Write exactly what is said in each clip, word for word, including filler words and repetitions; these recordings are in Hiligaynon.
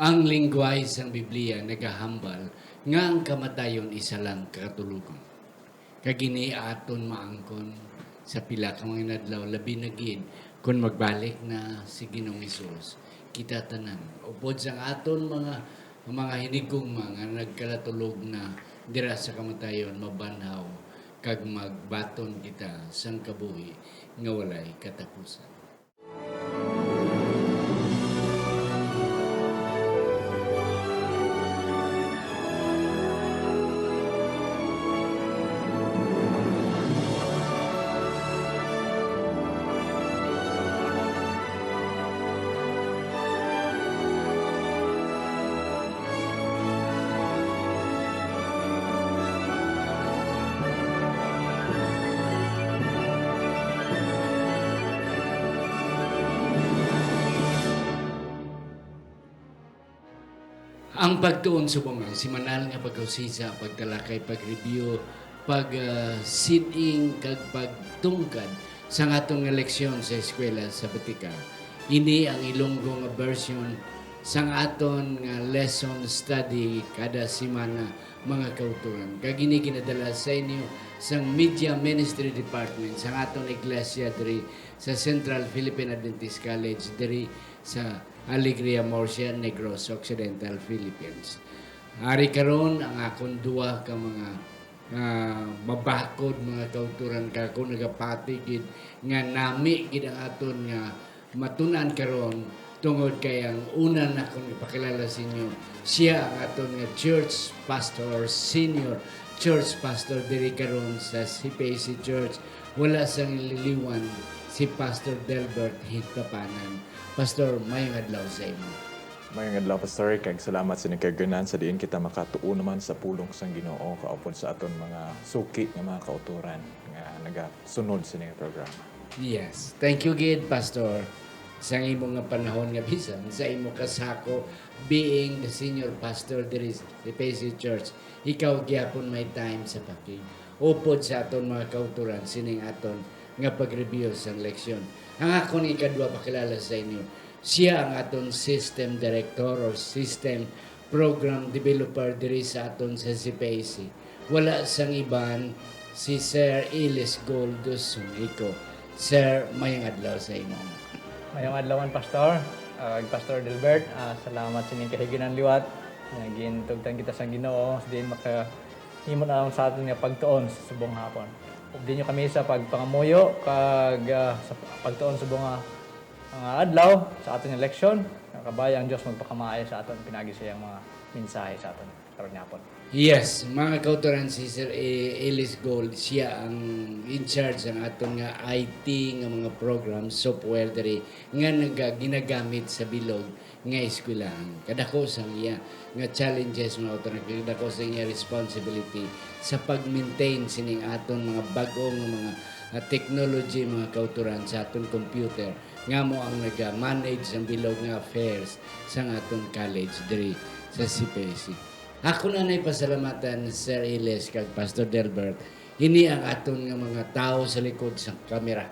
Ang linggwahe sang Biblia nagahambal nga ang kamatayon isa lang ka katulogon. Kag ini aton maangkon sa pila ka mga inadlaw, labi na gid kon magbalik na si Ginoong Hesus. Kita tanan, upod sang aton mga, mga hinigugma nga nagkalatulog na dira sa kamatayon, mabanhaw kag magbaton kita sang kabuhi nga walay katapusan. Ang pagtuon subong ang simanal nga pag-usisa, pagtalakay, pag-review, pag, ah, sid-ing, kag pagtungkad sang aton nga leksyon sa eskwela sa Batika. Ini ang Ilonggo nga version sang aton nga lesson study kada semana, mga kauturan. Kag ini ginadala sa inyo sang Media Ministry Department sang aton iglesia diri sa Central Philippine Adventist College diri sa Alegria, Murcia, Negros Occidental, Philippines. Ari karon ang akon duha ka mga, ah, mabakod, mga kauturan, kag ako nagapati gid nga nami gid ang aton nga matun-an karon, tungod kay ang una nakon ipakilala sa inyo, sia ang aton nga church pastor, senior church pastor diri karon sa C P A C Church. Wala sang liliwan si Pastor Delbert Hitapanan. Pastor, mayong adlaw sa imo. Mayong adlaw, Pastor, kag salamat sa inyong kahigayunan sa diin kita makatuon naman sa pulong sang Ginoo kaupod sa aton mga suki nga mga kauturan nga nagasunod sa inyong programa. Yes. Thank you gid, Pastor, sa imo nga panahon nga bisan sa imo kasako being the senior pastor diri sa P C Church, ikaw gyapon may time sa paki-, upod sa aton mga kauturan sining aton nga pag-review sang leksyon. Ang akon ikadua pakilala sa inyo, sia ang aton system director or system program developer diri sa aton sa C P A C. Wala sang iban, si Sir Ilis Gold Sumico. Sir, mayong adlaw sa imo. Mayong adlaw man, Pastor. Ah, Pastor Delbert, ah, salamat sining kahigayunan liwat nga gintugtan kita sang Ginoo, diin makahimo na lang sa aton nga pagtuon sa subong hapon. Updi niyo kami sa pagpangamuyo kag, ah, sa pagtuon subong nga, nga adlaw sa aton nga leksyon. Kabay ang Dios magpakamaayo sa aton pinagi sa iyang mga mensahe sa aton karon nga hapon. Yes, mga kauturan, si Sir E-, Ellis Gold, sia ang in charge sang aton nga I T nga mga program, software diri nga naga-, ginagamit sa bilog nga eskwelahan. Kadako sang iya nga challenges, mga kauturan, kadako sang iya responsibility sa pag-maintain sining aton mga bag-o nga mga, ah, technology, mga kauturan, sa aton computer, nga amo ang naga-manage sang bilog nga affairs sang aton college diri sa C P S C. Ako na nay pasalamatan, Sir Iles kag Pastor Delbert. Ini ang aton nga mga tawo sa likod sang kamera.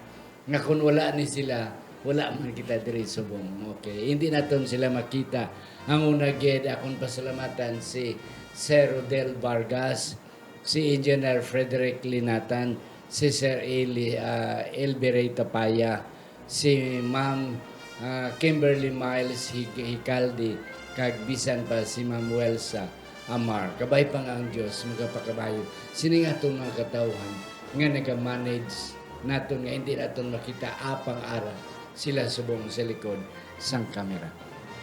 Nga kung wala ni sila, wala man kita diri subong. Okay, hindi naton sila makita. Ang una gid, akon pasalamatan si Sir Rodel Vargas, si Engineer Frederick Linatan, si Sir Eli, ah, Elby Ray Tapaya, si Ma'am, ah, Kimberly Miles Hig-, Hicaldi, kag bisan pa si Ma'am Welsa Amar. Kabay pa nga ang Dios magapakabayo sining aton mga katawhan nga naga-manage naton nga hindi naton makita apang ara sila subong sa likod sang kamera.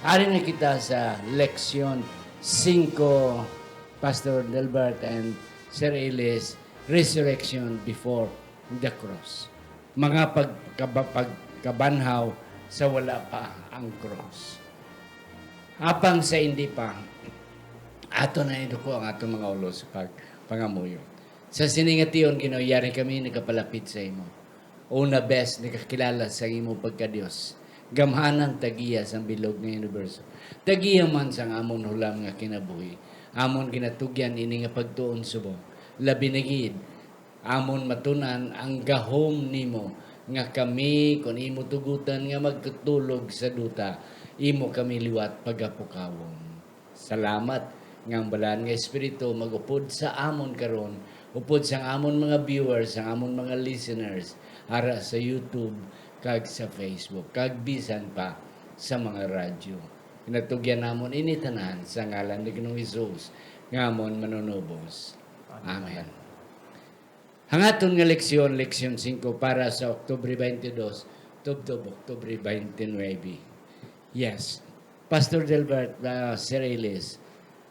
Ari na kita sa leksyon singko, Pastor Delbert and Sir Elias, resurrection before the cross. Mga pagkaba-, pagkabanhaw sa wala pa ang cross. Apang sa hindi pa, ato na iduko ang atong mga ulo sa pagpangamuyo. Sa sini nga tion, Ginoo, yari kami nagapalapit sa imo. Una bes nakakilala sa imo pagka-Dios. Gamhanan, tagiya sang bilog nga universo. Tagiya man sang amon hulam nga kinabuhi. Amon ginatugyan ini nga pagtuon subong. Labi na gid, amon matun-an ang gahom nimo Nga kami, kon imo tugutan nga magtulog sa duta, imo kami liwat pagapukawon. Salamat nga ang Balaan nga Espiritu mag-upod sa amon karon, upod sang amon mga viewers, sang amon mga listeners, ara sa YouTube kag sa Facebook, kag bisan pa sa mga radyo. Pinatugyan namon ini tanan sa ngalan ni Ginoong Jesus nga amon Manunubos. Amen. Ang aton nga leksyon, leksyon singko para sa Oktubre twenty-two, tubtob Oktubre twenty-nine. Yes. Pastor Delbert, ah, Sir Ellis,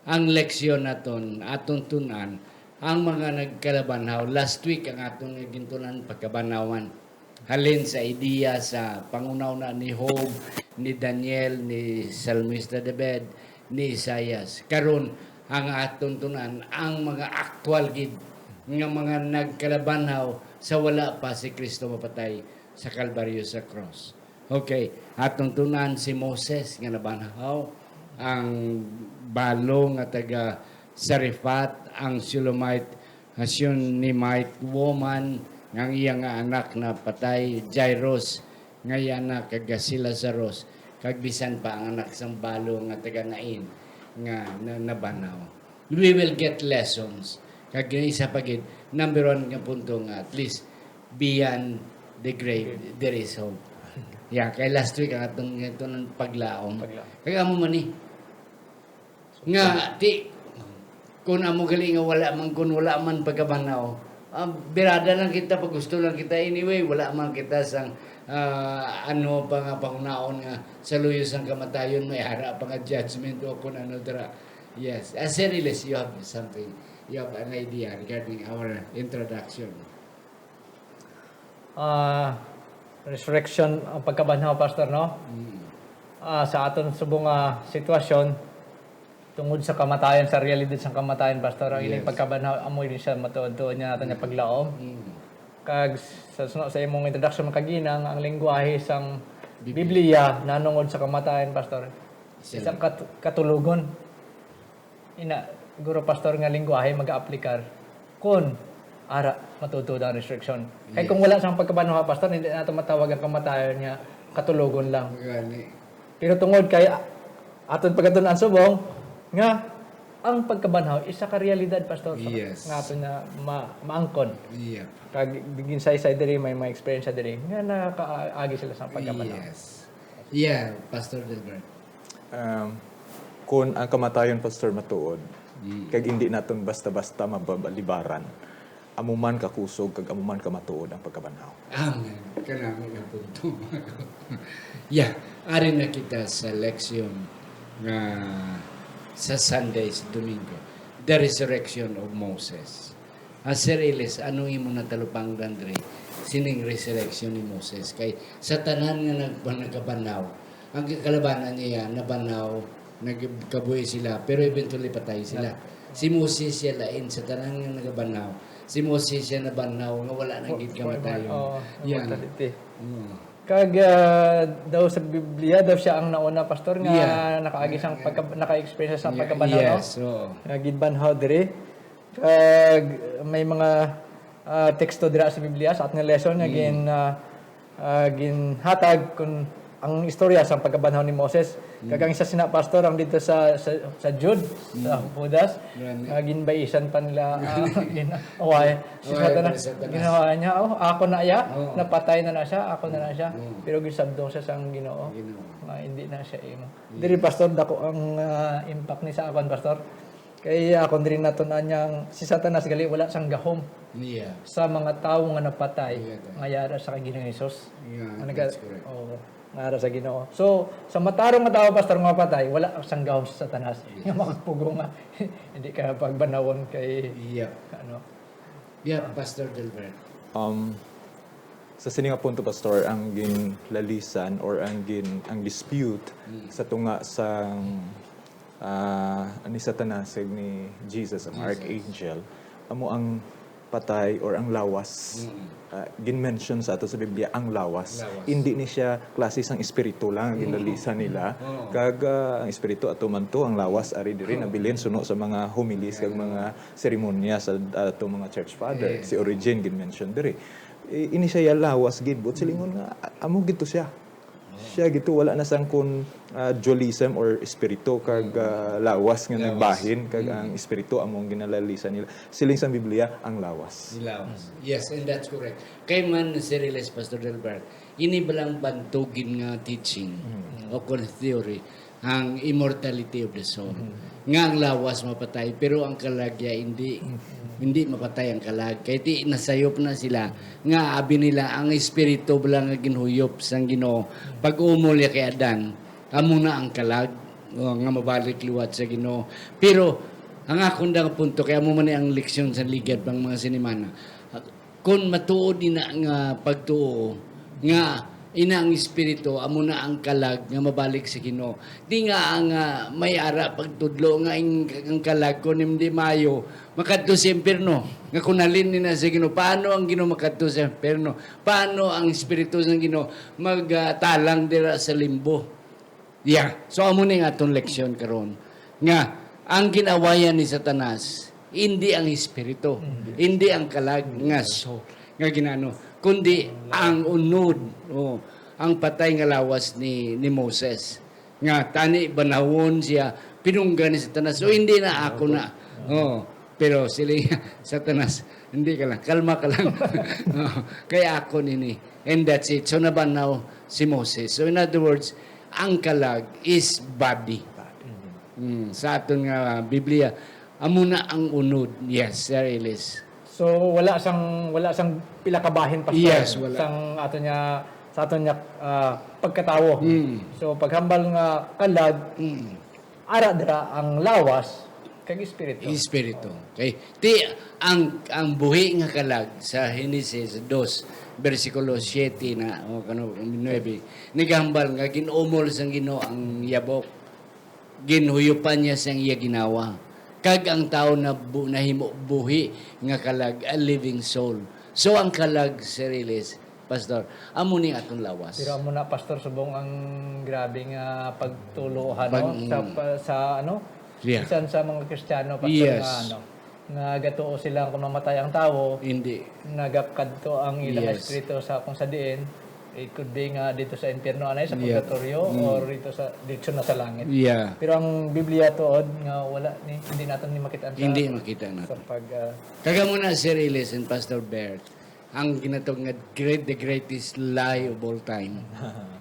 ang leksyon naton, aton tun-an, ang mga nagkalabanhaw. Last week, ang aton nga gintun-an, pagkabanhawan. Halin sa ideya sa panghunahuna ni Job, ni Daniel, ni Salmista David, ni Isaias. Karon, ang aton tun-an, ang mga aktual gid nga mga nagkalabanhaw sa wala pa si Kristo mapatay sa Kalbaryo sa cross. Okay, aton tun-an si Moses nga nabanhaw, ang balo nga taga Zarephath, ang Shulamite, ah, Shunemite woman, nga ang iya nga anak napatay, Jairus, nga iya anak, kag si Lazarus, kag bisan pa ang anak sang balo nga taga Nain nga na, nabanhaw. We will get lessons. Kag yung isa pa gid, number one nga punto nga, at least, beyond the grave, there is hope. Yeah, kay last week, ang atong, atong paglaom. Paglaom. Kag amo man ni. Nga, ti, kung amo gali nga wala man, kung wala man pagkabanhaw, ah, birada lang kita, pag gusto lang kita. Anyway, wala man kita sang, ah, ano pa nga panghunahon nga sa luyo sang kamatayon, may ara pa nga judgment o kung ano dira. Yes. Ah, Sir Riles, you have something, you have an idea regarding our introduction. Ah, resurrection, ang pagkabanhaw, Pastor, no? Mm. Ah, sa aton subong nga sitwasyon, tungod sa kamatayon, sa realidad sang kamatayon, Pastor, ang ining Yes. pagkabanhaw, amo din siya matuod-tuod nga naton nga Mm. paglaom. Mm. Kag sa suno sa imong introduction, kagina, nga ang lengguwahe sang Biblia. Biblia nanungod sa kamatayon, Pastor. Siya Isang lang. kat-, katulogon. Ina, guro, Pastor, nga lengguwahe mag-aaplikar kun ara matuod-tuod ang resurrection. Kay kung Yes. wala sang pagkabanhaw, Pastor, hindi nato matawag ang kamatayon nga katulogon lang. Gani. Pero tungod kay, ah, aton pagkatun-an subong nga ang pagkabanhaw isa ka realidad, Pastor, Yes. nga aton na ma-, maangkon. Yep. Kag ginsaysay diri, may mga eksperyensya diri nga nakaagi sila sa pagkabanhaw. Yes. Yeah, Pastor Delbert. Um, kun ang kamatayon, Pastor, matuod, Mm. kag indi naton basta-basta mababalibaran, amo man kakusog kag amo man kamatuod ang pagkabanhaw. Amen. Kanami nga punto. Yeah, ari na kita sa leksyon nga sa Sunday, sa Domingo, the resurrection of Moses. Ah, Sir Ellis, anong imo natalupangdan diri sining resurrection ni Moses? Kay sa tanan nga nag-, nagkabanhaw, ang kalabanan niya nabanhaw, nagkabuhi sila, pero eventually patay sila. Si Moses siya lain sa tanan nga nagabanhaw. Si Moses siya nabanhaw nga wala na gid kamatayon. Oh, Yeah. Immortality. Mm. Kag, ah, daw sa Biblia, daw siya ang nauna, Pastor, nga Yeah. nakaagi sang Yeah. pagka-, naka-experience sa Yeah. pagkabanhaw, no? Yes, oo. Nga ginbanhaw diri. Kag may mga, ah, teksto dira sa Biblia, sa aton nga lesson, nga Mm. gin-, ah, ah, ginhatag kun ang istorya sa pagkabanhaw ni Moses. Mm. Kag ang isa sina, Pastor, ang dito sa, sa, sa Jude, sa Mm. Judas, Gani. nga ginbaisan pa nila, ah, gin-, away. Si Away Satanas, pa si Satanas. Ginawa niya, "Oh, ako na iya, Oo. napatay na na siya, ako na na siya." Oo. Pero gisabdong siya sang Ginoo, Ginoo. nga hindi na siya imo. Yes. Diri, Pastor, dako ang, ah, impact ni sa akon, Pastor. Kay akon diri natun-an nga ang si Satanas gali wala sang gahom Yeah. sa mga tawo nga napatay Yeah, that- nga yara sa kay Ginoong Jesus. Yeah, Nga naga-, that's correct. Oo, nga yara sa Ginoo. So, sa matarong nga tawo, Pastor, nga mapatay, wala sang gahom sa Satanas Yes. nga makapugong nga hindi ka pagbanawon kay, Yeah. ano. Yeah, Pastor Delbert. Um, sa sini nga punto, Pastor, ang ginlalisan or ang gin-, ang dispute Mm. sa tunga sang, ah, ni Satanas kag ni Jesus, ang Jesus. Archangel, amo ang patay or ang lawas. Mm. Ah, gin-mention sa ato sa Biblia ang lawas. Lawas. Hindi ni siya klase sang espiritu lang ang Mm. ginlalisan nila. Mm. Oo. Kag, ah, ang espiritu ato man to, ang lawas ari diri Oo. nabilin suno sa mga homilies kag Yeah. mga seremonya sa ato mga church father. Yes. Si Origen gin-mention diri. I-, ini siya ya lawas gid, but silingon nga, a-, amo gid to siya. Siya gid to, wala na sang kun, ah, dualism or espiritu kag, ah, lawas nga Lawas. nagbahin, kag Mm. ang espiritu amo ang ginalalisan nila. Siling sang Biblia, ang lawas. Ilawas. Yes, and that's correct. Kay man, Sir Elias, Pastor Delbert, ini balang bantugin nga teaching Mm. o kon theory, ang immortality of the soul. Mm. Nga ang lawas mapatay, pero ang kalag ya hindi. Mm. Hindi mapatay ang kalag. Kay ti nasayop na sila nga abi nila ang espiritu bala nga ginhuyop sang Ginoo pag-umol ya kay Adan, amo na ang kalag, o, nga mabalik liwat sa Ginoo. Pero ang akon da nga punto, kay amo man ni ang leksyon sa ligad pang mga sinimana. Kon matuod ina nga pagtuo nga ina ang espiritu, amo na ang kalag nga mabalik sa Ginoo. Di nga ang, ah, may ara pagtudlo nga ang, ang kalag kon hindi maayo, makadto sa impyerno. Nga kun halin ni na sa Ginoo, paano ang Ginoo makadto sa impyerno? Paano ang espiritu sa Ginoo magtalang dira sa limbo? Yeah. So, amo ni nga atong leksyon karon, nga ang gin-awayan ni Satanas, hindi ang espiritu, Hindi. hindi ang kalag nga so, nga ginano, kundi ang unod, oh, ang patay nga lawas ni, ni Moses. Nga tani banawon siya, pinungga ni Satanas. So, hindi na ako na. Oh, pero sila, Satanas, hindi ka lang, kalma ka lang. Oh, kaya ako nini. And that's it. So, nabanaw si Moses. So, in other words, ang kalag is body. Mm, sa aton nga Biblia, amo na ang unod. Yes, Sir Elias. So, wala sang, wala sang pila ka bahin, Pastor, Yes, wala. sang aton nga, sa aton nga, ah, pagkatawo. Mm. So, paghambal nga kalag, Mm. ara dira ang lawas kag espiritu. Espiritu. Okay. Ti, ang, ang buhi nga kalag sa Genesis dos, bersikulo siete na, o kano, nuebe, nagahambal nga gin-umol sang Ginoo ang yabok. Ginhuyupan niya sang iya ginawa. Kag ang tawo nabu-, nahimo buhi nga kalag, a living soul. So, ang kalag, Sir Elias, Pastor, amo ni atong lawas. Pero amo na, Pastor, subong ang grabe nga pagtulohan, Pag-, no? Sa, mm. pa-, sa, ano? Yeah. Bisan sa mga Kristiyano, Pastor, Yes. nga, ano, nga gatuo sila kung mamatay ang tawo, Hindi. nagakadto ang ilang Yes. espiritu sa kung sa diin, it could be nga dito sa impyerno, anay, sa Yeah. purgatorio, Mm. or dito sa, dito na sa langit. Yeah. Pero ang Biblia tuod nga wala ni, hindi natin ni makita ang Hindi tawo makita sa natin. pag, ah, Kag amo na, Sir Elias and Pastor Bert, ang ginatawag nga great, the greatest lie of all time.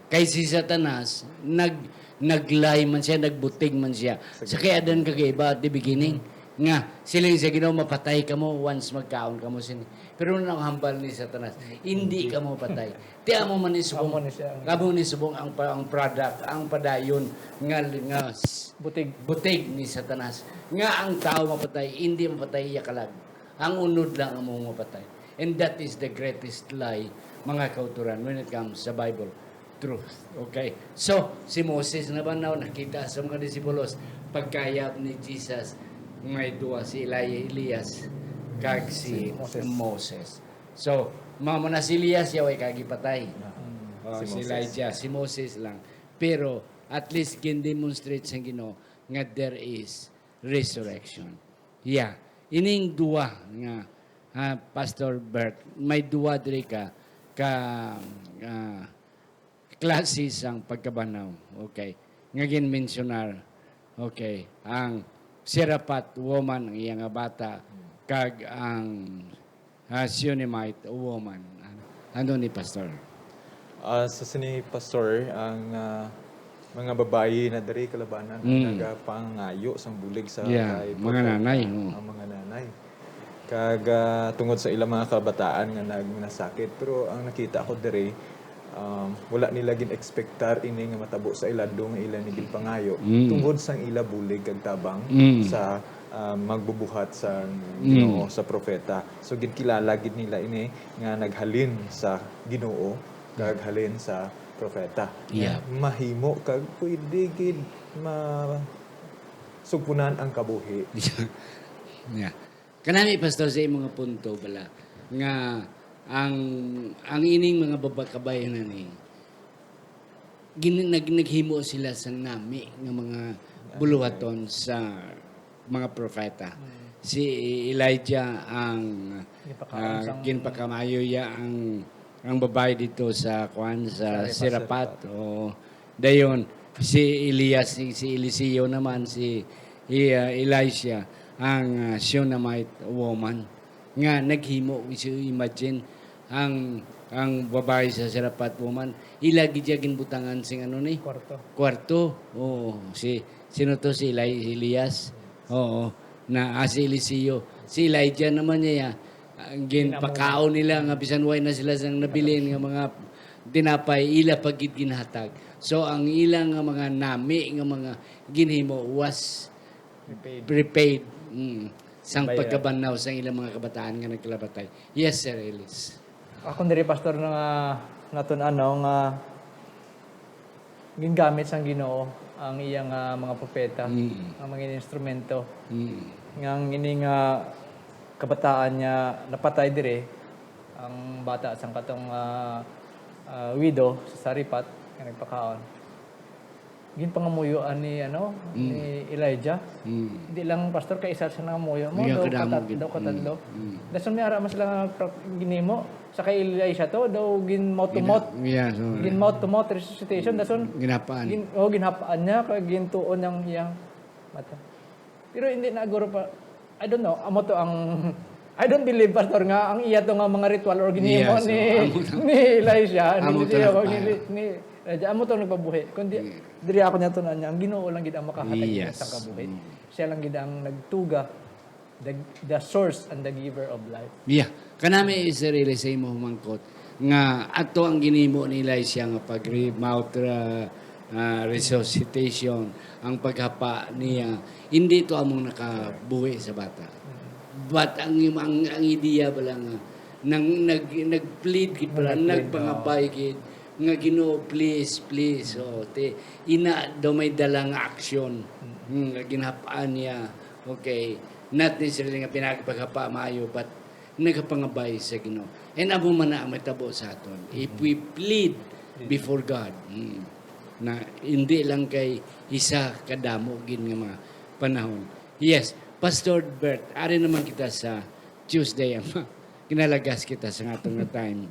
Kay si Satanas, nag-, nag-lie man siya, nagbutig man siya. Sa kay Adan kag Eva at the beginning, nga siling sa Ginoo, "Mapatay kamo once magkaon kamo sini." Pero ano ang hambal ni Satanas? Hindi kamo patay. Ti amo man ni subong, Amo ni siya. amo ni subong ang pa-, ang product, ang padayon nga, nga s-, Butig. butig ni Satanas. Nga ang tao mapatay, hindi mapatay iya kalag. Ang unod lang ang mapatay. And that is the greatest lie, mga kauturan, when it comes sa Bible truth. Okay? So, si Moses na ba now nakita sa mga disipulos, pagkayab ni Jesus, may duwa, si Eli-, Elias, kag si Si Moses. Moses. So, mao na si Elias, yaw ay kagipatay. Mm. Oh, Si si Moses. Elijah, si Moses lang. Pero, at least, gin-demonstrate sa Ginoo nga there is resurrection. Yeah. Ining duwa nga, ah, Pastor Bert, may duwa diri ka, ka, ah, klase sang pagkabanaw. Okay. Nga gin-mensionar. Okay. Ang Seraphat woman, ang iya nga bata, kag ang, ah, Shunammite woman. Ano, ano ni Pastor? Ah, sa sini, Pastor, ang, ah, mga babayi na diri kalabanan ang Mm. nagapangayo sang bulig sa Yeah, kay mga propeta, nanay, oh. ang mga nanay. Kag, ah, tungod sa ilang mga kabataan nga nag-, nasakit. Pero ang nakita ko diri, um, wala nila gin-ekspektar ini nga matabo sa ila, do nga ila ni ginpangayo Mm. tungod sang ila bulig kag tabang Mm. sa, ah, magbubuhat sa Mm. Ginoo, sa propeta. So, ginkilala gid nila ini nga naghalin sa Ginoo kag halin sa propeta. Yeah. Mahimo kag pwede gid ma-, sugpunan ang kabuhi. Yeah. Kanami, Pastor, sa imong punto bala nga ang, ang ining mga baba-, kababayan-an ni gin-, nag-, naghimo sila sang nami nga mga buluhaton sa mga propeta. Mm. si Elijah ang, Ginpakaon ah, sang ginpakamaayo iya ang, ang babayi dito sa, kuan, sa Sarefat. Sarefat. Oo. Dayon, si Elias, si, si Eliseo naman, si, i-, ah, Elisha, ang, ah, Shunammite woman nga naghimo. So, imagine, ang, ang babayi sa Sarefat woman, ila gid siya ginbutangan sing ano ni? Kwarto. Kwarto. Oo, si, sino to? Si Eli-, Elias. Oo, na, ah, si Eliseo. Si Elijah naman niya, ah, ginpakaon nila nga bisan way na sila sang nabilin nga mga tinapay, ila pa gid ginhatag. So, ang ila nga mga nami nga mga ginhimo was Prepaid. Prepaid. Mm. Sang Bayad. Pagkabanhaw sang ilang mga kabataan nga nagkalabatay. Yes, Sir Ellis. Ako diri, Pastor, nga natun-an, no, nga gingamit sang Ginoo ang iyang, ah, mga propeta, Mm. ang mga instrumento. Mm. Nga ang ini nga kabataan niya napatay diri, ang bata sang katong, ah, ah, widow sa Sarefat nga nagpakaon. Ginpangamuyoan ni, ano, Mm. ni Elijah. Mm. Hindi lang, Pastor, kay isa siya nangamuyo mo, Hindi daw kadamo katat-, gid. daw katadlo. Mm, mm. Dason may ara man sila nga pra-, ginhimo. Sa kay Elisha to, daw gin mouth to Gina-, mouth. yeah, so, Gin mouth to mouth resuscitation. Dason, ginhapaan. gin-, oh, ginhapaan niya, kay gintuon niyang iyang mata. Pero hindi na guro pa, I don't know, amo to ang, I don't believe, Pastor, nga ang iya to nga mga ritual or ginhimo Yes, ni, oh, amo to. ni Elisha, ni Amo to Elisha, nagpahayag. ni, ni Elijah, amo to nagpabuhi. Kundi, Mm. diri ako niya tunan niya, ang Ginoo lang gid ang makahatag Yes. sa kabuhi. Mm. Siya lang gid ang nagtuga, the, the source and the giver of life. Yeah. Kanami, Sir Eli, sa imo humangkot, nga ato ang ginhimo ni Elisha nga pag-re-, mouth, ah, ah, resuscitation, ang paghapa niya, hindi to among nakabuhi sa bata. But ang, ang, ang ideya bala nga, nang, nag-, nag-plead gid pala, Nag-plead, nagpangabay oo. gid, nga, "Ginoo, please, please." Oh, ti, ina daw may dala nga aksyon. Mm. Hmm, nga ginhapaan niya. Okay. Not necessarily nga pinagpaghapa maayo, but nagapangabay sa Ginoo. And amo man na ang matabo sa aton. If Mm. we plead Plead. before God, mm, na hindi lang kay isa kadamo gid nga mga panahon. Yes, Pastor Bert, ari naman kita sa Tuesday, ama. Ginalagas kita sa atong nga time.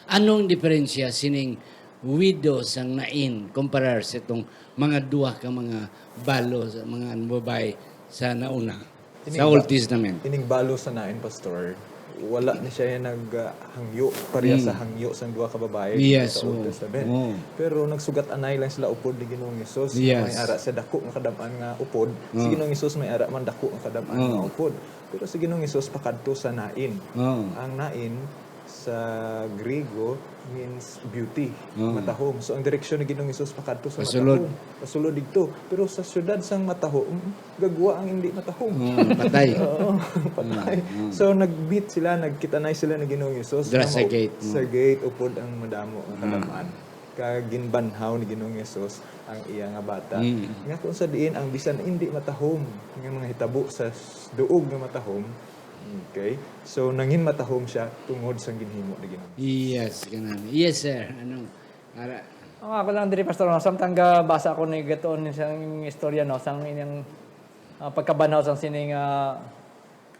Anong diferensya sining widow sang Nain kumparar sa itong mga duha ka mga balo sa mga babayi sa nauna, Kining sa Old ba-, Testament? kining balo sa Nain, Pastor, wala ni siya nag, ah, hangyo, pareha sa Mm. hangyo sang duha ka babayi Yes, sa Old oo. Testament. Oo. Pero nagsugat anay lang sila upod ni Ginoong Hesus. Yes. May ara sa dako nga kadam-an nga upod. Si Oo. Ginoong Hesus may ara man dako nga kadam-an Oo. nga upod. Pero si Ginoong Hesus pakadto sa Nain. Oo. Ang Nain sa Griego means beauty, Oo. matahom. So, ang direksyon ni Ginoong Hesus pakadto sa Pasulod. matahom. Pasulod didto. Pero sa siyudad sang matahom, gagwa ang hindi matahom. Oo, patay. Oo, patay. Oo, oo. So, nag-meet sila, nagkita-anay sila ni Ginoong Hesus. Dira sa Namo-, gate, sa oo. gate, upod ang madamo nga Mm. kadam-an. Kag ginbanhaw ni Ginoong Hesus ang iya nga bata. Mm. Nga kung sa diin ang bisan hindi matahom nga mga hitabo sa s-, duog nga matahom, okay? So, nangin matahom siya tungod sa ginhimo ni Ginoong Hesus. Yes, ganun. Yes, sir. Ano? Ara. Ang ako lang diri, Pastor, no? Samtang gabasa ko ni gatuon ni sang istorya, no? Sang inyang, ah, pagkabanhaw sang sining, ah,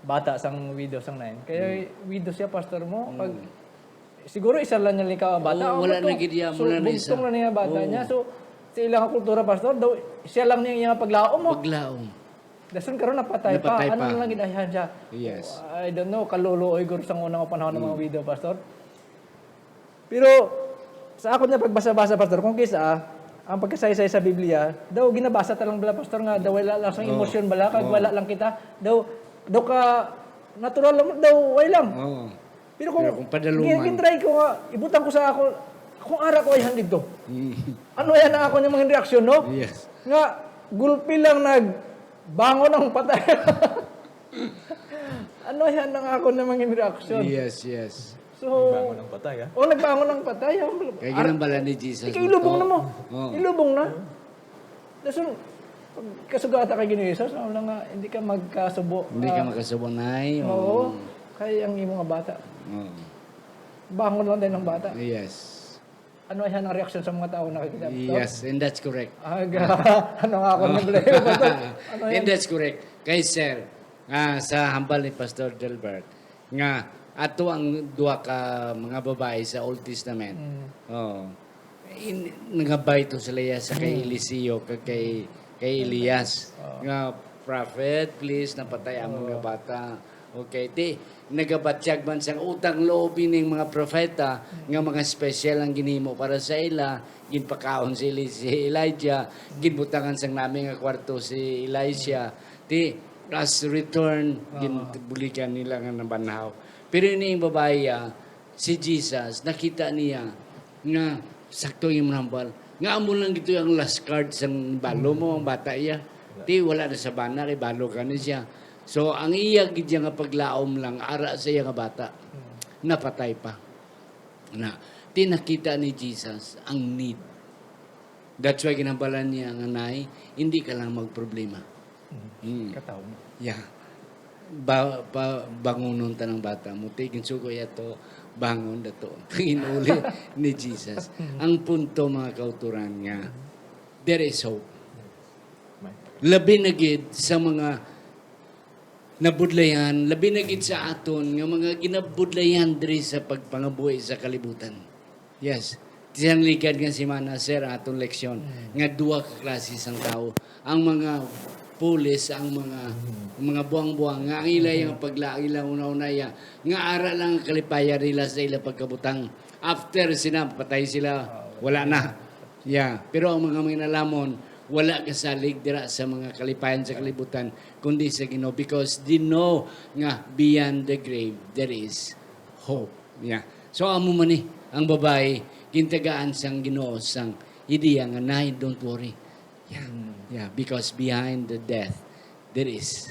bata sang widow sang Nain. Kaya Mm. widow siya, Pastor, mo. Pag, Mm. siguro isa lang niya lang ka bata. Oo, wala Amo to. na gid iya, So, wala na isa. bugtong na niya bata Oo. niya. So, sa ilang kultura, Pastor, daw, siya lang niya, niya paglaom mo. Paglaom. Dason karon napatay pa. Napatay Ano pa. na lang gid ayhan siya? Yes. I don't know, kaluluoy guro sang unang panahon ng mga Mm. widow, Pastor. Pero sa ako na pagbasa-basa, Pastor, kung kisa, ang pagkasaysay sa Biblia, daw ginabasa ta lang bala, Pastor, nga daw wala lang sa Oo. emosyon bala, kag Oo. wala lang kita, daw, daw ka natural lang, daw way lang. Oo. Pero kung Pero kung padalungan. gin-, gin-try ko nga, ibutang ko sa ako, kung ara ko ay handid to. Mm. Ano yan ang ako niyang mga reaksyon, no? Yes. Nga, gulpi lang nag, bangon ang patay. Ano yan ang ako na mga reaksyon? Yes, yes. So, Nagbangon ang patay, ah. Oh, nagbangon ang patay, ah. Kaya Ar-, ginambala ni Jesus ikaw na ilubong to. na mo. Oo. Ilubong na. Dason, pag kasugata kay Ginoong Jesus, ano lang nga, hindi ka magkasubo, Hindi ka ah, magkasubo, nay. oo. Oo. Kaya ang imo nga bata. Oo. Bangon lang din ang bata. Yes. Ano yan ang reaksyon sa mga tao nakikita mo? Yes, and that's correct. Ah, ga-, ano nga ako Ah. ni Blair? Ano And yan? that's correct. Kay sir, Ah, sa hambal ni Pastor Delbert, nga ato ang duha ka mga babayi sa Old Testament. Mm. Oo. In, nangabay to sila ya sa kay Mm. Eliseo, kag kay, kay Elias. Oo. Nga, "Prophet, please, napatay amon nga Oo. bata." Okay, ti, nagabatyag man sang utang loob ining mga propeta Mm. nga mga special ang ginhimo para sa ila, ginpakaon si Eli-, si Elijah, ginbutangan sang nami nga kwarto si Elisha. Ti, as return, Oo. ginbuligan nila nga nabanhaw. Pero ini ang babayi, ah, si Jesus, nakita niya nga sakto yung manambal. Nga amo lang ito ang last card sang balo mo, ang bata iya. Ti, wala na sa bana, kay balo ka na siya. So, ang iya gid siya nga paglaom lang, ara sa iya nga bata, napatay pa. Na, ti nakita ni Jesus ang need. That's why ginambalan niya nga, "Nay, hindi ka lang magproblema." Mm. Mm. Kataw mo. Yeah. Ba, pa, bangunon ta ng bata mo. Ti, ginsugo ya to, bangon na to. Ginuli ni Jesus. Mm. Ang punto, mga kauturan, nga, there is hope. May- Labi na gid sa mga nabudlayan, labi na gid sa aton nga mga ginabudlayan diri sa pagpangabuhi sa kalibutan. Yes. Siyang ligad nga semana, sir, ang aton leksyon, Mm. nga duha ka klase sang tawo. Ang mga pulis, ang mga, Mm. mga buang-buang, nga ang ila Mm. yung pagla-, ila una-una ya, nga ara lang ang kalipayan nila sa ila pagkabutang. After sila, patay sila, Ah, wala na. Yeah. Pero ang mga manginalaman, wala kasalig dira sa mga kalipayan sa kalibutan, kundi sa Ginoo, because they know nga beyond the grave, there is hope. Yeah. So, amo man ni, ang babayi, gintagaan sang Ginoo sang ideya nga, "Nay, don't worry." Yeah. Mm. Yeah, because behind the death, there is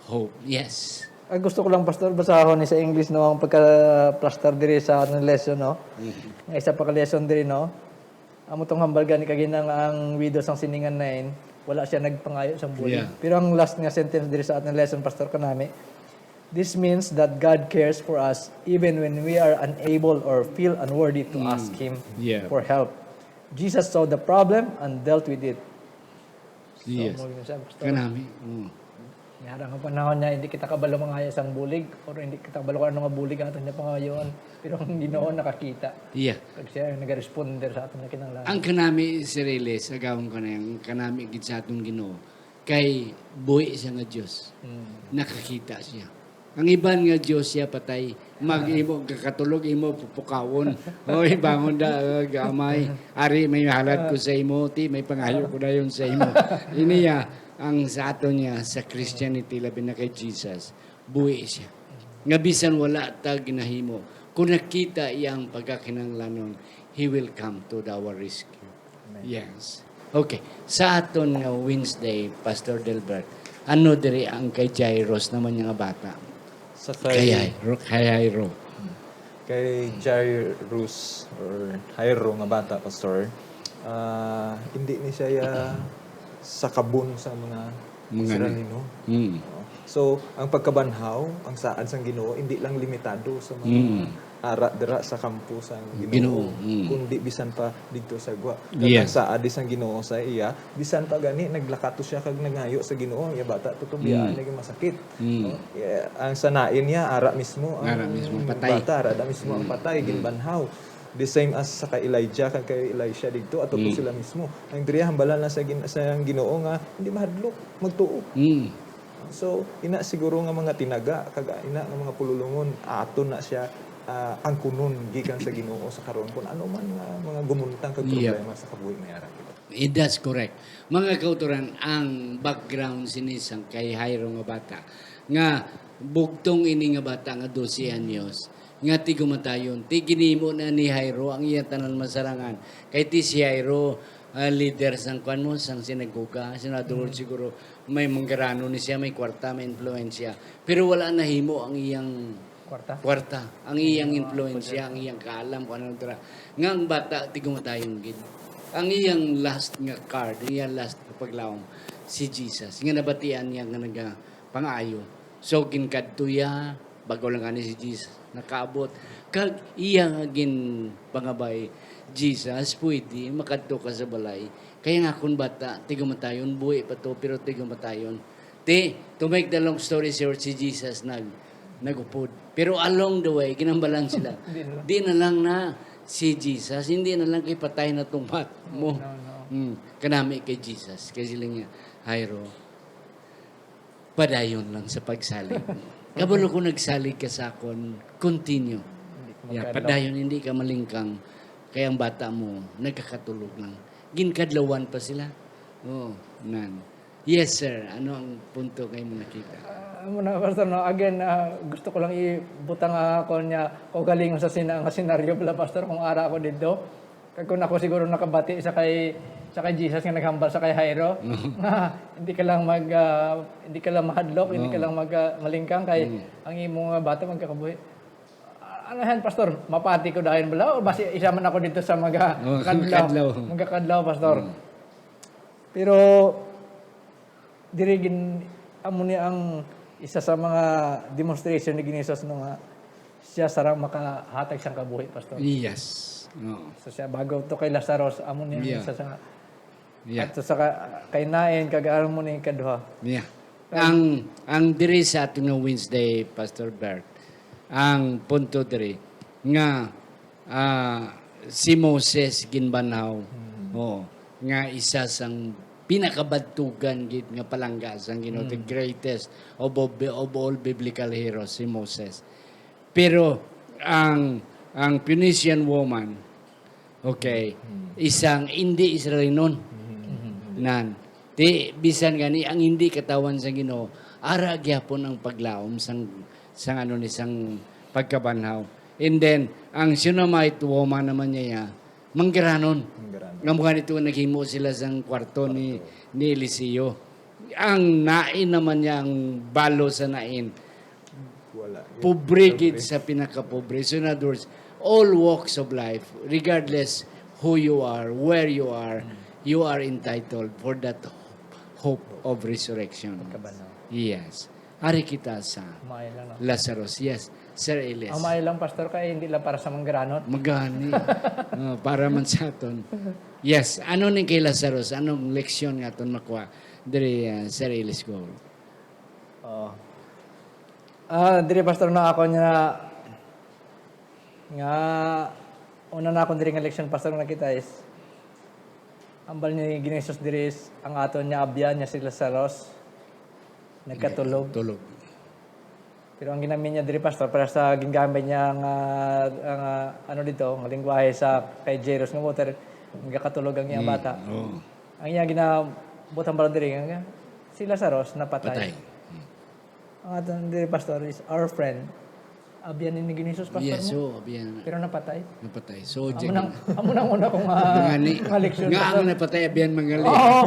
hope. Yes. Ah, gusto ko lang, Pastor, basahon ni sa English, no, ang pagka-plaster diri sa atong lesson, no? Mhm. Nga isa pa ka lesson diri, no? Amo tong hambal gani kagina nga ang widow sang siningan nine, wala siya nagpangayo sang bulig. Yeah. Pero ang last nga sentence diri sa atong lesson, Pastor, kanami, "This means that God cares for us even when we are unable or feel unworthy to Mm. ask Him Yeah. for help. Jesus saw the problem and dealt with it." So, Yes. mo yun siya, Pastor. Kanami. Mm. May harang ang panahon niya, hindi kita kabalo mangayo sang bulig, or hindi kita kabalo kung ano nga bulig ang aton niya pangayoon. Pero ang Ginoo nakakita. Yeah. Kag siya ang nagaresponder sa aton nga kinahanglan. Ang kanami, Sir Riles, agawon ko na yung kanami gid sa aton Ginoo. Kay buhi siya nga Diyos. Mm. Nakakita siya. Ang iban nga Diyos siya patay. Mag-imo, kakatulog imo, pupukawon. Oy, bangon da, uh, gamay. Ari, may halad ko sa imo, ti, may pangayo ko dayon sa imo. Ini ya, ang sa aton niya, sa Christianity, labi na kay Jesus, buhi siya. Nga bisan wala ta ginahimo, kung nakita iya ang pagkakinahanglanon, He will come to our rescue. Amen. Yes. Okay. Sa aton nga Wednesday, Pastor Delbert, ano diri ang kay Jairus naman nga bata? Sa Kay kay Jairo, kay Jairo. Kay Jairus or Jairo nga bata, Pastor, ah, hindi ni siya ya sa kabun sa mga Mga Israelino. Mm. Oo. So, ang pagkabanhaw, ang saad sang Ginoo, hindi lang limitado sa mga Mm. ara dira sa kampo sang Ginoo, Ginoo, mm. kundi bisan pa didto sa gwa. Kag Yes. ang saad di sang Ginoo sa iya, bisan pa gani naglakato siya kag nangayo sa Ginoo, iya bata, tuod biyaan Mm. lagi masakit. Mm. No? Iya, ang sanain niya, ara mismo ang Ara mismo, patay. bata, ara da mismo ang Mm. patay, Mm. ginbanhaw. The same as sa kay Elijah kag kay Elisha didto, ato to Mm. sila mismo. Ang diri, hambalan lang sa gin-, sa Ginoo nga hindi mahadlok, magtuo. Mm. So, ina siguro nga mga tinaga, kag ina nga mga pululungon, aton na siya, ah, angkunon gikan sa Ginoo sa karon, kung ano man nga mga gumuntang kag Yep. problema sa kabuhi may ara kita. Eh, that's correct. Mga kauturan, ang background sini sang kay Jairo nga bata, nga bugtong ini nga bata nga dose anyos, nga tigumatayon, ti ginimo na ni Jairo ang iya tanan masarangan. Kay ti si Jairo, ah, leader sang, kwan mo, sang sinagoga. So, in other words, Mm. siguro, may manggarano ni siya, may kwarta, may impluwensya. Pero wala nahimo ang iyang Kwarta? kwarta, ang iyang Ah, impluwensya, kwarta. ang iyang kaalam, kung ano dira. Nga ang bata, tigumatayon gid. Ang iyang last nga card, ang iyang last nga paglaom, si Jesus. Nga nabatian niya nga nagapangayo. So, ginkadto iya, bag-o lang gani si Jesus nakaabot. Kag iya nga ginpangabay, "Jesus, pwede, makadto ka sa balay. Kay ang akon bata, tigumatayon, buhi pa to, pero tigumatayon. Di, to make the long story short, si Jesus nag nagupod. Pero along the way, ginambalan sila. Di na lang. Di na lang na si Jesus, hindi na lang kay patay na tong bat mo. No, no. Mm, kanami kay Jesus. Kay sila niya, "Jairo, padayon lang sa pagsalig. Kabalo ko nagsalig ka sa akon, continue. Hindi ka Ya, magkadlaw. Padayon, hindi ka malingkang, kay ang bata mo, nagkakatulog lang." Ginkadlawan pa sila. Oo, nan. Yes, sir. Ano ang punto kay mo nakita? Ah, amo na, Pastor, no? Again, ah, gusto ko lang ibutang, ah, ako niya, kaugalingon sa sina-, nga senaryo bala, Pastor, kung ara ako dito. Kag kung ako siguro nakabati sa kay, sa kay Jesus nga naghambal sa kay Jairo, nga hindi ka lang mag, ah, hindi ka lang mahadlok, hindi ka Oo. lang mag, ah, malingkang kay Mm. ang imo nga bata magkakabuhi. Ah, ano yan, Pastor? Mapati ko dayon bala? O basi isa man ako dito sa mga Oh, kadlaw? Kadlaw. Magkakadlaw, Pastor. Mm. Pero, diri gin-, amo ni ang isa sa mga demonstration ni Ginoong Jesus, no, nga siya sarang makahatag sang kabuhi, Pastor. Yes. Oo. So, siya, bago to kay Lazarus, amo ni ang Yeah. isa sa, Yeah. ato sa ka-, kay Nain, kag amo ni kaduha. Yeah. Ang, ang diri sa ato nga Wednesday, Pastor Bert, ang punto diri nga, ah, si Moses ginbanhaw, Mm. oo, nga isa sang pinakabadtugan gid nga palangga sang Ginoo, the Mm. greatest of, of, of all biblical heroes, si Moses. Pero ang, ang Phoenician woman, okay, Mm. isang hindi Israelinon. Mm. Nan, ti, bisan gani ang hindi katawan sang Ginoo, ara gyapon ang paglaom sang, sang ano ni, sang pagkabanhaw. And then, ang Shunammite woman naman niya, manggaranon. Manggaranon. Nga mga nito naghimo sila sang kwarto ni, Kwarto. ni Eliseo. Ang Nain naman niya, ang balo sa Nain, Wala. pobre Pobre. gid sa pinakapobre. So, in other words, all walks of life, regardless who you are, where you are, Mm. you are entitled for that hope of resurrection. Pagkabanhaw. Yes. Ari kita sa Maayo lang, no? Lazarus. Yes, Sir Elias. Ang maayo lang, Pastor, kay hindi lang para sa manggaranon. Magani. Oh, para man sa aton. Yes, ano ni kay Lazarus? Anong leksyon nga aton makuha diri, ah, Sir Elias Gold? Oo. Ah, diri, Pastor, na ako niya nga una na akong diri nga leksyon, Pastor, nga nakita is hambal ni Ginoong Jesus diri is ang aton niya abyan niya si Lazarus nagkatulog. Tulog. Pero ang ginamit niya diri, Pastor, para sa gingamit niya nga, nga, ano dito, nga lingwahe sa kay Jairus nga water, nagakatulog ang iyang Mm, bata. Oo. Ang iya ginabutang bala diri nga si Lazarus napatay. Patay. Mm. Ang aton diri, Pastor, is our friend. Abyan ni Ginoong Jesus, Pastor, Yes, mo? Oo, abyan. Pero napatay. Napatay. So, Amo jig- nang, amo nang una kong, ah, Ngani. nga leksyon, Nga ang Pastor. Napatay, abyan mangali. Oo.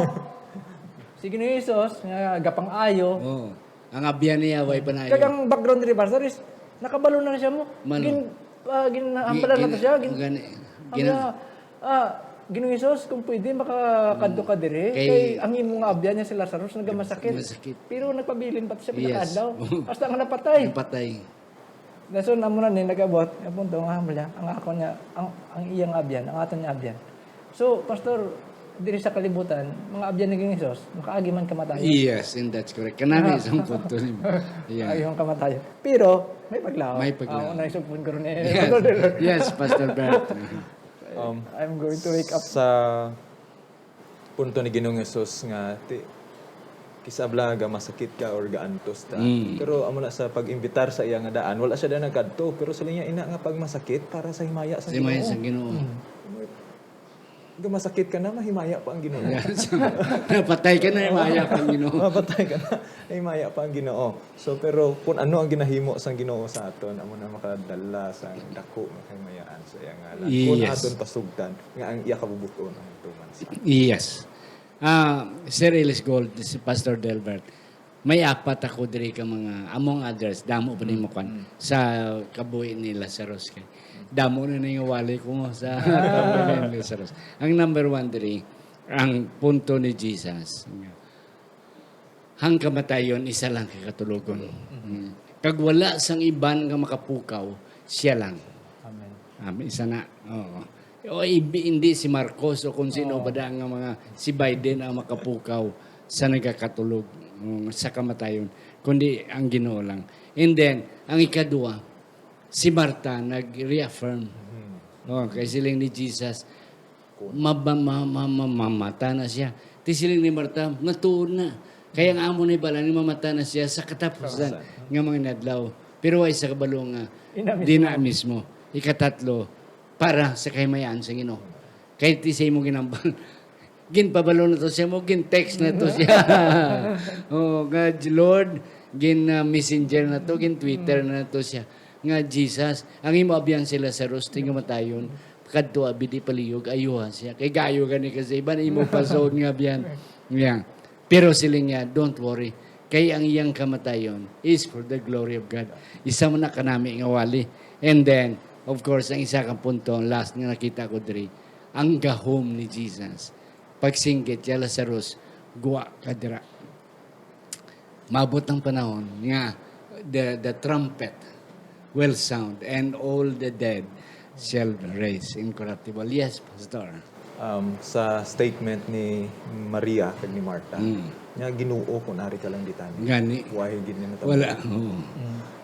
Si Ginoong Jesus, nga gapang-ayo. Oo. Ang abyan niya, way pa na Kag ang background diri, Pastor, is nakabalo na siya mo. Mano? Gin-, ah, ginhambalan na to siya. Gin-, Gin-, gani-, ang gina- mga, ah, Ginoong Jesus, kung pwede, makakadto ka diri. Kay Kay ang imo nga abyan niya si Lazarus, nagamasakit. Masakit. Pero nagpabilin pa to siya Yes. pagkakaadlaw. Hasta nga napatay. Napatay. Dason, amo na ni nag-abot, ang punto nga, hambal niya, ang ako niya, ang, ang iyang abyan, ang aton niya abyan. So, Pastor, diri sa kalibutan, mga abyan ni Ginoong Jesus, makaagi man kamatayon. Yes, and that's correct. Kanami Ah. isang punto ni Yeah. Makaagi man kamatayon. Pero, may paglaom. May paglaom. Ah, una isang punto ron eh. Yes. Yes, Pastor Bert. Um, I'm going to wake up. Sa punto ni Ginoong Jesus nga, ti, kis-a bala gamasakit ka or gaantos ta. Mm. Pero amo na sa pag-imbitar sa iya nga daan, wala siya daan nagkadto. Pero siling niya, ina nga pagmasakit para sa himaya sa Sa himaya Ginoo. sa Ginoo. Mm. Gamasakit ka na, mahimaya pa ang Ginoo. Yes. Napatay ka na, himaya pa ang Ginoo. Mapatay ka na, himaya pa ang Ginoo. So, pero kung ano ang ginahimo sang Ginoo sa aton, amo na makadala sa dako nga kahimayaan sa iya ngalan. Kung Yes. aton pasugtan nga ang iya kabubut-on ang tuman sa aton. Yes. Ah, Sir Ellis Gold, si Pastor Delbert, may apat ako diri ka mga, among others, damo pa ni Mm, mo kwan, mm. sa kabuhi ni Lazarus kay. Damo na ni nga wali ko mo sa Ah. kabuhi ni Lazarus. Ang number one diri, ang punto ni Jesus. Hang kamatayon, isa lang ka katulogon. Mm. Mm. Kag wala sang iban nga makapukaw, siya lang. Amen. Amen. Isa na. Oo. O, ibi-, hindi si Marcos o kung sino Oo. ba da nga mga, si Biden ang makapukaw sa nagakatulog. mm, sa kamatayon, kundi ang Ginoo lang. And then, ang ikadua, si Marta nag-reaffirm. Oh, kay siling ni Jesus, "Maba-, ma-, ma-, ma-, mamata na siya." Ti siling ni Marta, "Matuod na. Kaya ang amo na ibala ni mamata na siya sa katapusan nga mga inadlaw." Pero way sa kabalo nga, di na mismo. Ikatatlo, para sa kahimayaan sa Ginoo. Kay ti sa imo ginambal, ginpabalo na to siya mo, gin-text na to siya. Oh, nga, "Lord," gin, ah, messenger na to, gin-Twitter na to siya. Nga, "Jesus, ang imo abyan si Lazarus, ti nga matayon, kadto abi di palihog, ayuha siya. Kay gayo gani ka sa iban, imo pasod nga abyan." Yeah. Pero siling niya, "Don't worry. Kay ang iyang kamatayon is for the glory of God." Isa man na kanami nga wali. And then, of course, ang isa ka punto, last nga nakita ko diri, ang gahom ni Jesus. Pagsinggit, "Ya Lazarus, gwa ka dira." Maabot ang panahon nga the, the trumpet will sound and all the dead shall raise incorruptible. Yes, Pastor. Um, sa statement ni Maria kag ni Marta, Mm. nga, "Ginoo, kung ari ka lang ditani, Gani. Wala, oo. Mm.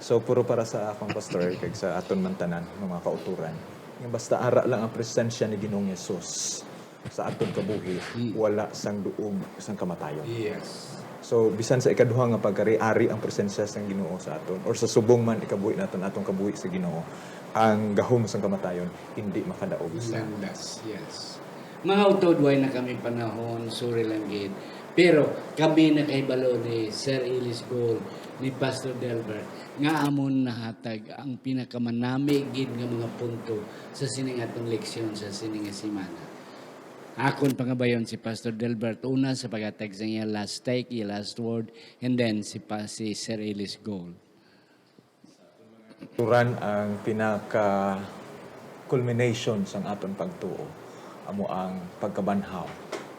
So, puro para sa akong pastor kag sa aton man tanan, nga mga kauturan, nga basta ara lang ang presensya ni Ginoong Yesus sa aton kabuhi, Mm. wala sang duog sang kamatayon." Yes. So, bisan sa ikaduha nga pagkari-ari ang presensya sang Ginoo sa aton, or sa subong man ikabuhi naton atong kabuhi sa Ginoo, ang gahom sang kamatayon hindi makadaog sa Landas, yes. Mga utod, way na kami panahon, sorry lang gid. Pero kami nakahibalo ni Sir Ellis Gold, ni Pastor Delbert, nga amon nahatag ang pinakamanami gid nga mga punto sa sining atong leksyon sa sining nga semana. Akon pangabayon si Pastor Delbert una sa paghatag sa iya last take, iya last word, and then si pa, si Sir Ellis Gold. Turan ang pinaka culmination sang aton pagtuo amo ang pagkabanhaw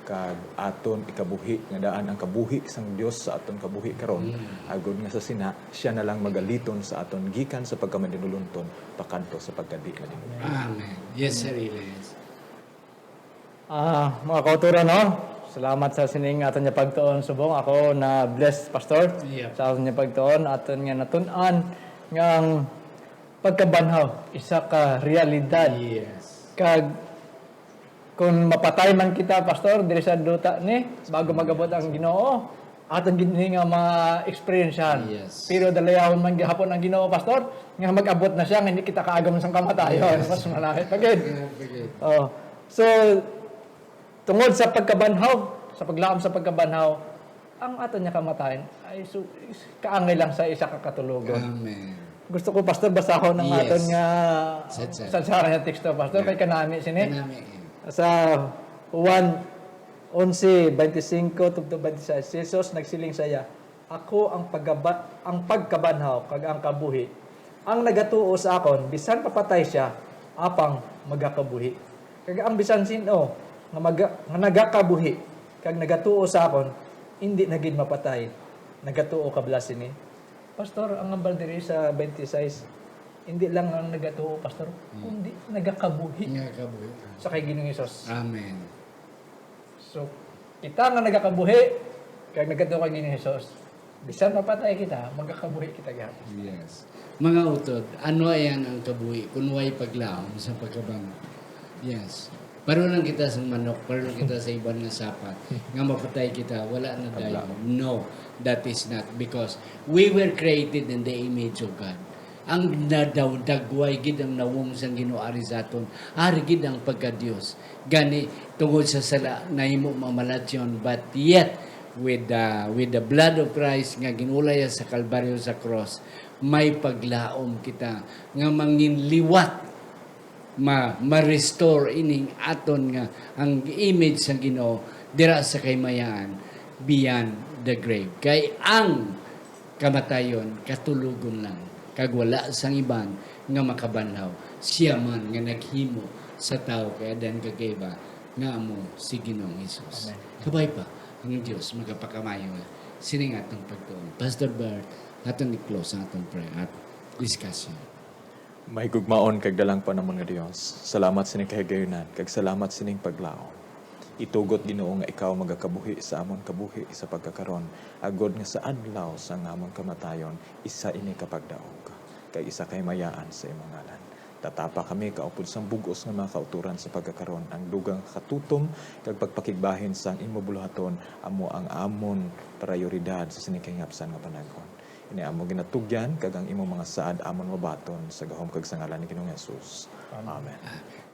kag aton ikabuhi nga daan ang kabuhi sang Dios sa aton kabuhi karon, Mm. agod nga sa sina siya na lang magaliton sa aton gikan sa pagkamadinulonton pakadto sa pagkadi-madinulonton. Amen. Yes, Sir Elias. Ah, mga kauturan, no? Salamat sa sining aton nga pagtuon subong. Ako na blessed, Pastor, Yep. sa aton nga pagtuon, aton nga natun-an nga ang pagkabanhaw isa ka realidad. Yes. Kag kung mapatay man kita, Pastor, diri sa duta ni, bago magabot ang Ginoo, aton gid ni nga ma-experiencehan. Yes. Pero dalayahon man gihapon ang Ginoo, Pastor, nga mag-abot na siya, nga hindi kita kaagom sang kamatayon. Yes. Mas malahi pa gid. Grabe gid. Oh. So, tungod sa pagkabanhaw, sa paglaom sa pagkabanhaw, ang aton nga kamatayon ay su-, is-, kaangay lang sa isa ka katulogon. Amen. Gusto ko, Pastor, basahon ang Yes. aton nga Sadsaran. sadsaran nga teksto, Pastor, Yeah. kay kanami sini. Kanami, yeah. Sa Juan onse, twenty-five tubtob twenty-six, si Jesus nagsiling sa iya, "Ako ang pagkabat-, ang pagkabanhaw kag ang kabuhi. Ang nagatuo sa akon, bisan papatay siya, apang magakabuhi. Kag ang bisan sin-o nga maga-, nga nagakabuhi kag nagatuo sa akon, indi na gid mapatay." Nagatuo ka bala sini? Pastor, ang hambal diri sa twenty-six, hindi lang ang nagatuo, Pastor, Hmm. kundi nagakabuhi Nga kabuhi. sa kay Ginoong Hesus. Amen. So, kita nga nagakabuhi, kag nagatuo kay Ginoong Hesus, bisan mapatay kita, magakabuhi kita gihapon. Yes. Mga utod, ano ayan ang kabuhi kung way paglaom sa pagkabanhaw? Yes. Pareho lang kita sa manok, pareho lang kita sa iban nga sapat, nga mapatay kita, wala na dayon. Paglaom. No, that is not, because we were created in the image of God. Ang nadaw-, dagway gid ang nawong sang Ginoo ari sa aton, ari gid ang pagka-Dios. Gani, tungod sa sala, nahimo mamalatyon, but yet, with the, with the blood of Christ nga ginulay sa Kalbaryo sa cross, may paglaom kita nga manginliwat, ma-, ma-restore ining aton nga ang image sa Ginoo dira sa kahimayaan, beyond the grave. Kay ang kamatayon katulogon lang, kag wala sang iban nga makabanhaw, siya man nga naghimo sa tawo kay Adan kag Eva, nga amo si Ginoong Hesus. Amen. Kabay pa ang Dios magapakamaayo nga sining atong pagtuon. Pastor Bert, aton i-close ang atong prayer at discussion. Mahigugmaon kag dalangpan namon nga Dios, salamat sining kahigayunan, kag salamat sining paglaom. Itugot, Ginoo, nga ikaw magakabuhi sa amon kabuhi sa pagkakaron, agod nga sa adlaw sang amon kamatayon, isa ini ka pagdaog, kag isa ka himayaan sa imong ngalan. Tatapa kami kaupod sang bug-os nga mga kautoran sa pagkakaron. Ang dugang katutom kag pagpakigbahin sang imo buluhaton amo ang amon prayoridad sa sini kahingapsan nga panahon. Ini amon ginatugyan, kag ang imo mga saad amon mabaton sa gahom kag sa ngalan ni Ginoong Jesus. Amen. Amen.